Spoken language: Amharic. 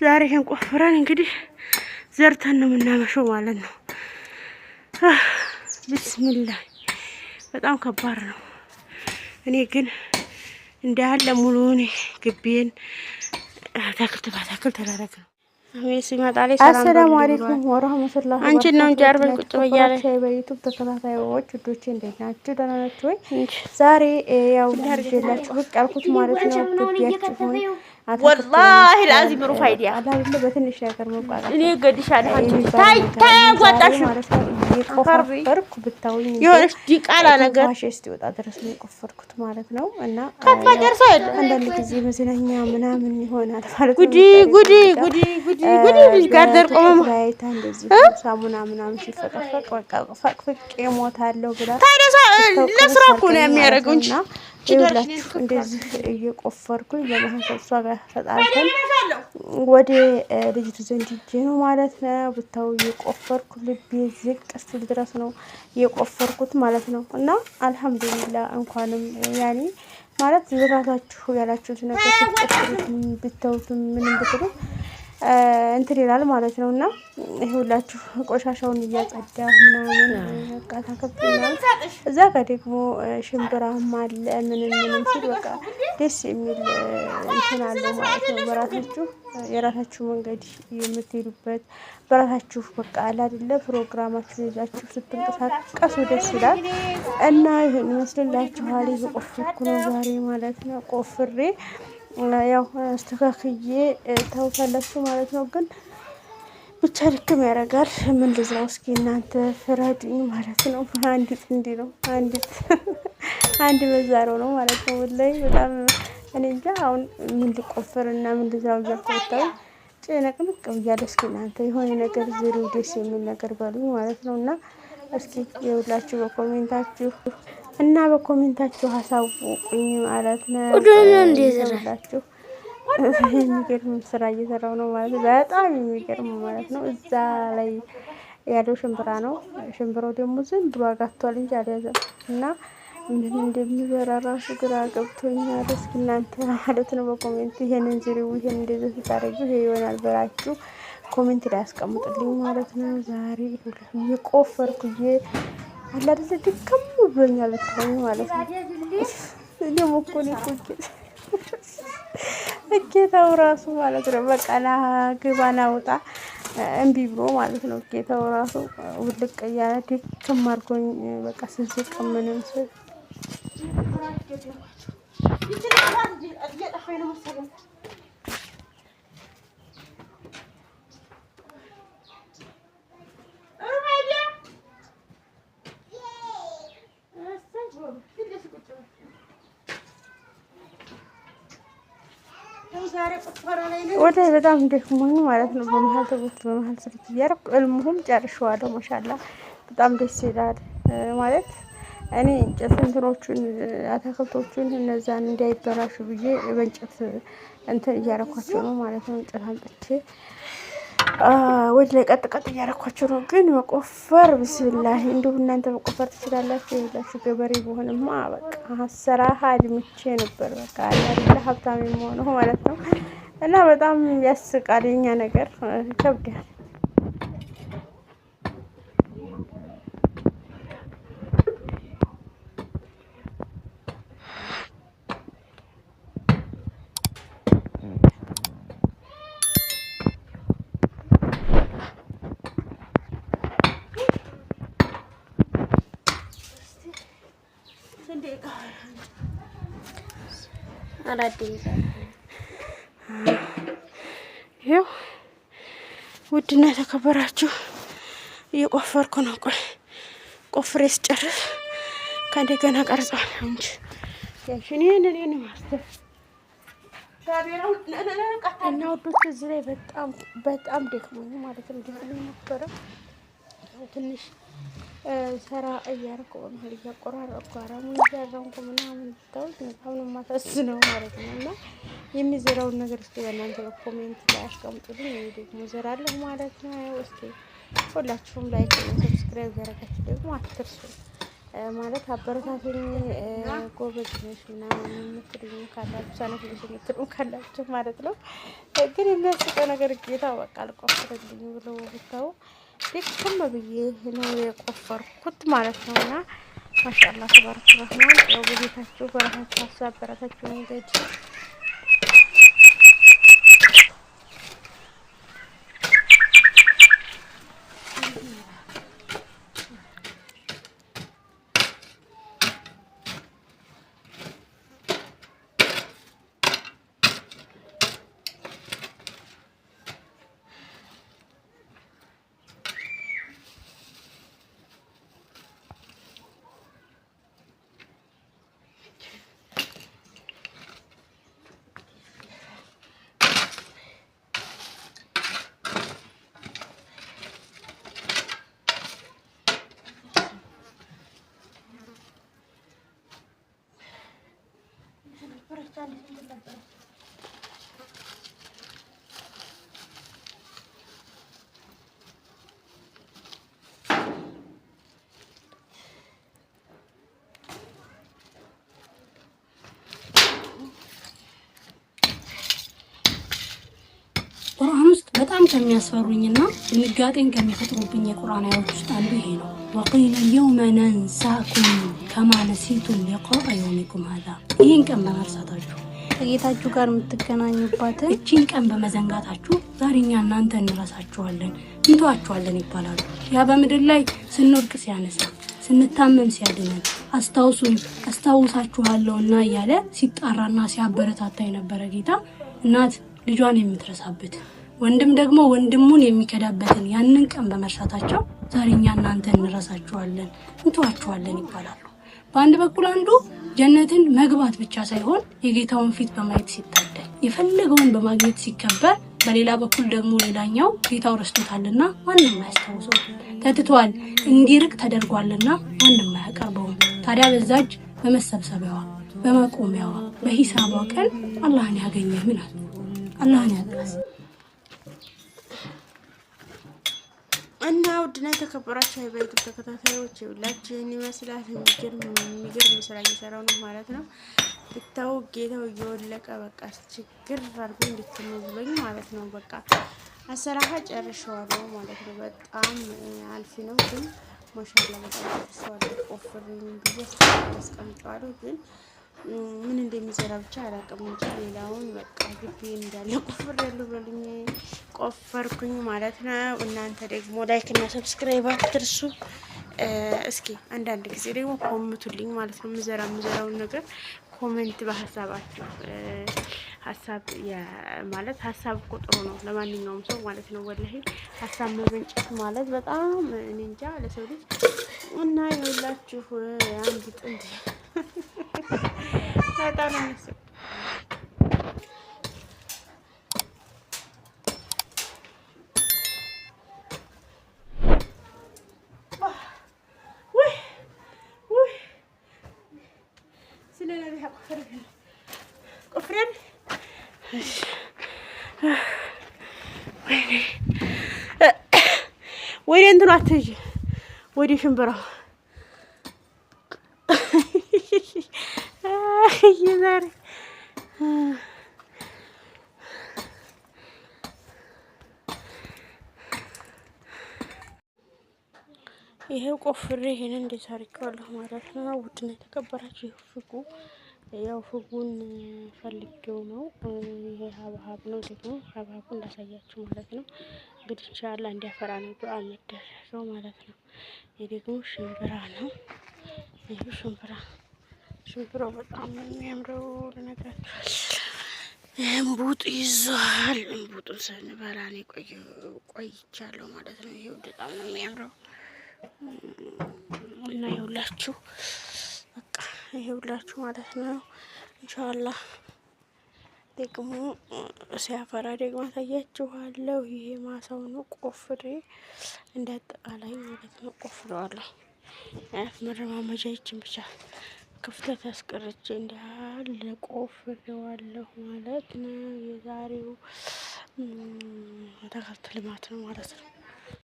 ዛሬ ይሄን ቆፍረን እንግዲህ ዘርተን ነው የምናመሸው ማለት ነው። ብስሚላህ በጣም ከባድ ነው። እኔ ግን እንዳለ ሙሉውን ግቢን አታክልት ባታክልት ተላረግ ነው። አሰላሙ አለይኩም ወረህመቱላሂ አንቺን ነው እንጂ አርበን ቁጭ ብያለሁ። በ YouTube ተከታታዮች ውዶቼ እንዴት ናችሁ? ደህና ናችሁ ወይ? ዛሬ ያው ይዤላችሁ ብቅ ያልኩት ማለት ነው ግቢያችሁን ወላሂ ለአዚም ሩፋይዲያ አላለ በትንሽ ነገር መቋረጥ እኔ እገድሻለሁ። አንቺ ታይ ታይ አዋጣሽ ማለት ነው። እየቆፈርኩ ብታውኝ የሆነች ዲቃላ ነገር ማሽ እስኪወጣ ድረስ ነው የቆፈርኩት ማለት ነው። እና ከፋ ደርሶ አይደል አንዳንድ ጊዜ መዝናኛ ምናምን ይሆናል ማለት ነው። ጉዲ ጉዲ ጉዲ ጉዲ ጉዲ ልጅ ጋር ደርቆ አይታ እንደዚህ ሳሙና ምናምን ሲፈቀፈቅ በቃ ፈቅፍቄ እሞታለሁ ብላ ታዲያ ለስራ እኮ ነው የሚያደርገው እንጂ ይኸውላችሁ እንደዚህ እየቆፈርኩኝ በመሀል ከእሷ ጋር ተጣልተን ወደ ልጅቱ ዘንድ ሂጄ ነው ማለት ነው። ብታው እየቆፈርኩ ልቤ ዝቅ እስኪል ድረስ ነው እየቆፈርኩት ማለት ነው። እና አልሐምዱሊላ እንኳንም ያኔ ማለት ዝራታችሁ ያላችሁት ነገር ስትቆፍሩት ብታውትም ምንም ብትሉ እንትን ይላል ማለት ነው። እና ይኸውላችሁ ቆሻሻውን እያጸዳ ምናምን በቃ ታከብት ምናምን እዛ ጋር ደግሞ ሽምብራም አለ ምንም ምንም ሲል በቃ ደስ የሚል እንትን አለው ማለት ነው። በራሳችሁ የራሳችሁ መንገድ የምትሄዱበት በራሳችሁ በቃ አለ አይደለ ፕሮግራማችሁን ይዛችሁ ስትንቀሳቀሱ ደስ ይላል። እና ይህን ይመስልላችኋል። እየቆፈርኩ ነው ዛሬ ማለት ነው። ቆፍሬ ያው አስተካክዬ ታውታላችሁ ማለት ነው። ግን ብቻ ድክም ያደርጋል። ምን ልዝራው እስኪ እናንተ ፍረዱኝ ማለት ነው። አንድ ጥንድ ነው አንዲት አንድ መዛረው ነው ማለት ነው። ወላሂ በጣም እኔ እንጃ አሁን ምን ልቆፍር እና ምን ልዝራው እያልኩ ብታዩ ጭንቅንቅ ብያለሁ። እስኪ እናንተ የሆነ ነገር ዝሩ፣ ደስ የሚል ነገር በሉኝ ማለት ነው። እና እስኪ የሁላችሁ በ comment ኣችሁ እና በ comment ኣችሁ አሳውቁኝ ማለት ነው። ሁላችሁ የሚገርም ስራ እየሰራው ነው ማለት ነው። በጣም የሚገርም ማለት ነው። እዛ ላይ ያለው ሽምብራ ነው። ሽምብራው ደግሞ ዝም ብሎ አጋቷል እንጂ አልያዘም። እና ምን እንደሚበራ ራሱ ግራ ገብቶኛል። እስኪ እናንተ ማለት ነው በ comment ይሄንን ዝሪው፣ ይሄን እንደዚህ ስታደርጉ ይሄ ይሆናል ብላችሁ comment ላይ አስቀምጡልኝ ማለት ነው። ዛሬ እየቆፈርኩ አለ አይደለ ድክም ብሎኛል ብታዩ ማለት ነው። ደግሞ እኮ እኔ እኮ እጌታው ራሱ ማለት ነው በቃ ና ግባ ና ውጣ እምቢ ብሎ ማለት ነው። እጌታው ራሱ ውልቅ እያለ ድክም አድርጎኝ በቃ ስዝቅ ምንም ስል ወደ በጣም ደክሞኝ ማለት ነው። በመሀል ተጎት በመሀል ስልክ እያደረኩ እልሙሁም ጨርሼዋለሁ። ማሻላ በጣም ደስ ይላል ማለት እኔ እንጨት እንትኖቹን አታክልቶቹን እነዛን እንዳይበላሹ ብዬ በእንጨት እንትን እያደረኳቸው ነው ማለት ነው። እንጨት አምጥቼ ወደ ላይ ቀጥ ቀጥ እያደረኳቸው ነው። ግን መቆፈር ብስምላሂ እንዲሁ እናንተ መቆፈር ትችላላችሁ። የሁላችሁ ገበሬ በሆንማ በቃ ስራ አድምቼ ነበር። በቃ ያለ ሀብታም የመሆነው ማለት ነው። እና በጣም ያስቃል የኛ ነገር ይከብዳል። ይኸው ውድና የተከበራችሁ እየቆፈርኩ ነው። ቆይ ቆፍሬ ስጨርስ ከእንደገና ቀርጸዋለሁ እንጂ ያሽን ይህንን ማስተር እና ውዶች እዚህ ላይ በጣም በጣም ደክሞኝ ማለት ነው። ደክሞኝ ነበረ ትንሽ ሰራ እያደረኩ በመሀል እያቆራረጥኩ አረሙን እያረምኩ ምናምን ብታዩት በጣም ነው የማሳዝነው ማለት ነው። እና የሚዘራውን ነገር እስኪ በእናንተ በ comment ላይ አስቀምጡልኝ። እኔ ደግሞ ዘራለሁ ማለት ነው። እስኪ ሁላችሁም like እና subscribe ያደረጋችሁ ደግሞ አትርሱ። ማለት አበረታቱኝ። ጎበዝ ነሽ ምናምን የምትሉኝ ካላችሁ፣ ሰነፍ ነሽ የምትሉም ካላችሁ ማለት ነው። ግን የሚያስቀው ነገር ጌታ በቃ አልቆፍርልኝ ብሎ ብታው ድክም ብዬ ነው የቆፈርኩት ማለት ነው። እና ማሻአላህ ተባረክ ረህማን። ያው በቤታችሁ በራሳችሁ ሀሳብ በራሳችሁ መንገድ ቁርአን ውስጥ በጣም ከሚያስፈሩኝና ድንጋጤን ከሚፈጥሩብኝ የቁርአን አያዎች ውስጥ አንዱ ይሄ ነው። وقيل اليوم ننساكم كما نسيتم لقاء يومكم هذا። ይህን ቀን በመርሳታችሁ ከጌታችሁ ጋር የምትገናኙባትን እቺን ቀን በመዘንጋታችሁ ዛሬ እኛ እናንተ እንረሳችኋለን፣ እንተዋችኋለን ይባላሉ። ያ በምድር ላይ ስንወድቅ ሲያነሳ፣ ስንታመም ሲያድነን፣ አስታውሱኝ አስታውሳችኋለሁና እያለ ሲጣራና ሲያበረታታ የነበረ ጌታ እናት ልጇን የምትረሳበት ወንድም ደግሞ ወንድሙን የሚከዳበትን ያንን ቀን በመርሳታቸው ዛሬ እኛ እናንተ እንረሳችኋለን፣ እንተዋችኋለን ይባላሉ። በአንድ በኩል አንዱ ጀነትን መግባት ብቻ ሳይሆን የጌታውን ፊት በማየት ሲታደል የፈለገውን በማግኘት ሲከበር፣ በሌላ በኩል ደግሞ ሌላኛው ጌታው ረስቶታልና ማንም አያስታውሰውም፣ ተትቷል፣ እንዲርቅ ተደርጓልና ማንም አያቀርበውም። ታዲያ በዛች በመሰብሰቢያዋ በመቆሚያዋ በሂሳቧ ቀን አላህን ያገኘ ምን አለ? አላህን ያጣስ? እና ውድና የተከበራችሁ የዩቲዩብ ተከታታዮች ሁላችን ይመስላል። የሚገርም የሚገርም ስራ እየሰራው ነው ማለት ነው። ብታው ጌታው እየወለቀ በቃ ችግር አድርጎ እንድትም ብሎኝ ማለት ነው። በቃ አሰራሃ ጨርሸዋለሁ ማለት ነው። በጣም አልፊ ነው ግን ማሻላ በጣም ጨርሸዋለሁ። ቆፍሬ ብዬ አስቀምጨዋለሁ ግን ምን እንደሚዘራ ብቻ አላውቅም እንጂ ሌላውን በቃ ግቢ እንዳለ ቆፍሬያለሁ በሉኝ፣ ቆፈርኩኝ ማለት ነው። እናንተ ደግሞ like እና subscribe አትርሱ። እስኪ አንዳንድ ጊዜ ደግሞ ኮምቱልኝ ማለት ነው። ምዘራውን ነገር comment በሀሳባችሁ ሀሳብ ማለት ሀሳብ እኮ ጥሩ ነው ለማንኛውም ሰው ማለት ነው። ወላሂ ሀሳብ መመንጨት ማለት በጣም እኔ እንጃ ለሰው ልጅ እና ይኸውላችሁ አንድ ጥንድ በጣም ነው የሚያስቅ። ወደ እንትኑ አትሂጂ፣ ወደ ሽምብራው ዛሬ ይሄው ቆፍሬ ይሄንን እንዴት አድርጌዋለሁ ማለት ነው። ውድና የተከበራችሁ ይኸው ፍጉ ያው ፍጉን ፈልጌው ነው። ይሄ ሀብሀብ ነው ደግሞ ሀብሀቡ እንዳሳያችሁ ማለት ነው። እንግዲህ ኢንሻአላህ እንዲያፈራ ነው ዱዓ የሚደረገው ማለት ነው። ይሄ ደግሞ ሽምብራ ነው። ይሄ ሽምብራ ሽምብራው በጣም ነው የሚያምረው ልነግራችሁ። እምቡጥ ይዟል። እምቡጡን ስንበላ እኔ ቆይቻለሁ ማለት ነው። ይሄው በጣም ነው የሚያምረው እና ይኸውላችሁ በቃ ይኸውላችሁ ማለት ነው። ኢንሻአላህ ደግሞ ሲያፈራ ደግሞ አሳያችኋለሁ። ይሄ ማሳው ነው ቆፍሬ እንደ አጠቃላይ ማለት ነው ቆፍሬዋለሁ። መረማመጃ ይችን ብቻ ክፍተት አስቀርቼ እንዳለ ቆፍሬዋለሁ ማለት ነው። የዛሬው አትክልት ልማት ነው ማለት ነው።